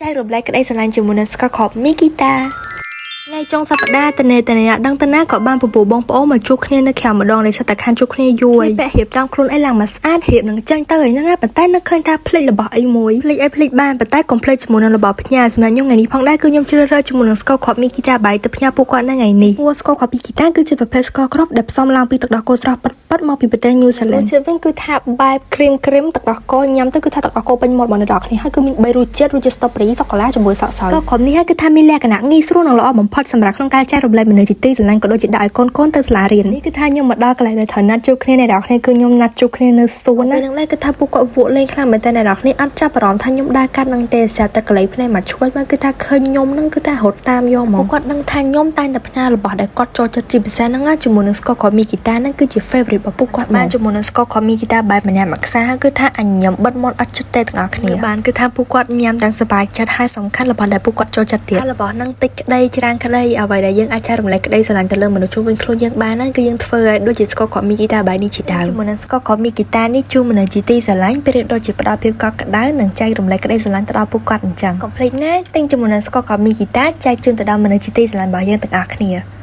ចែករំលែកក្តីស្រឡាញ់ជាមួយនឹងស្ករគ្រាប់មីគីតាថ្ងៃចុងសប្តាហ៍តនេតនេអត់ដឹងទៅណាក៏បានពពូបងប្អូនមកជួបគ្នានៅក្រៅម្ដងដែលសិតតែខានជួបគ្នាយូរហើយពាក់រៀបចំខ្លួនអីឡើងមកស្អាតរៀបនឹងចឹងទៅហើយហ្នឹងណាប៉ុន្តែនឹកឃើញថាភ្លេចរបស់អីមួយភ្លេចអីភ្លេចបានប៉ុន្តែកុំភ្លេចជាមួយនឹងរបស់ផ្ញើសម្រាប់ខ្ញុំថ្ងៃនេះផងដែរគឺខ្ញុំជ្រើសរើសជាមួយនឹងស្ករគ្រាប់មីគីតាបាយទៅផ្ញើពួកគាត់នៅថ្ងៃនេះព្រោះស្ករគ្រាប់មីគីតាគឺជាប្រភេទស្ករគ្រាប់ដែលផ្សំឡើងពីទឹកដោះគោស្រស់ពិតៗមកពីប្រទេសញូហ្សេឡង់ជាតិវិញគឺថាបែបគ្រីមគ្រីមទឹកដោះគោញ៉ាំទៅគឺថាទឹកដោះគោពេញមាត់បងអ្នកនរគ្នាហើយគឺមាន3រសជាតិរសជាតិ strawberry សូកូឡាជាមួយសក់សយស្ករគ្រាប់នេះហើយគឺថាមានលក្ខណៈងាយស្រួលនិងល្អបំផុតសម្រាប់ក្នុងការចែករំលែកមនុស្សជាទីស្រឡាញ់ក៏ដូចជាដាក់ឲ្យកូនកូនទៅសាលារៀននេះគឺថាខ្ញុំមកដល់កន្លែងដែលត្រូវណាត់ជួបគ្នាអ្នកនរគ្នាគឺខ្ញុំណាត់ជួបគ្នានៅសួនណាពេលហ្នឹងដែរគឺថាពួកគាត់វក់លេងខ្លាំងមែនតើអ្នកនរគ្នាអត់ចាប់អារម្មណ៍ថាខ្ញុំដើរកាត់នឹងទេស្រាប់តែកន្លែងភ្នែកមកឆ្វេងមកគឺថាឃើញខ្ញុំហ្នឹងគឺថារត់តាមយកមកពួកគាត់ដឹងថាខ្ញុំតែងតែផ្ញើរបស់ដែលគាត់ចូលចិត្តជាពិសេសហ្នឹងណាជាមួយនឹងស្ករគ្រាប់មីគីតាហ្នឹងគឺជា favorite របស់ពួកគាត់បានជាមួយនឹងស្ករគ្រាប់មីគីតាបែបម្នាក់មួយខ្សែគឺថាអញញ៉ាំបិទមាត់អត់ចិត្តទេទាំងអស់គ្នាបានគឺថាពួកគាត់ញ៉ាំទាំងសប្បាយចិត្តហើយសំខាន់របស់ដែលពួកគាត់ចូលចិត្តទៀតហើយរបស់ហ្នឹងតិចក្តីច្រើនក្តីអ្វីដែលយើងអាចចែករំលែកក្តីស្រឡាញ់ទៅលើមនុស្សជុំវិញខ្លួនយើងបានហ្នឹងគឺយើងធ្វើឲ្យដូចជាស្ករគ្រាប់មីគីតាបែបនេះជាដើមជាមួយនឹងស្ករគ្រាប់មីគីតានេះជួនមនុស្សជាទីស្រឡាញ់ប្រៀបដូចជាផ្ដល់ភាពកក់ក្ដៅនិងចែករំលែកក្តីស្រឡាញ់ទៅដល់ពួកគាត់អញ្ចឹងកុំភ្លេចណាទិញជាមួយនឹងស្ករគ្រាប់មីគីតាចែកជូនទៅដល់មនុស្សជាទីស្រឡាញ់របស់យើងទាំងអស់គ្នា។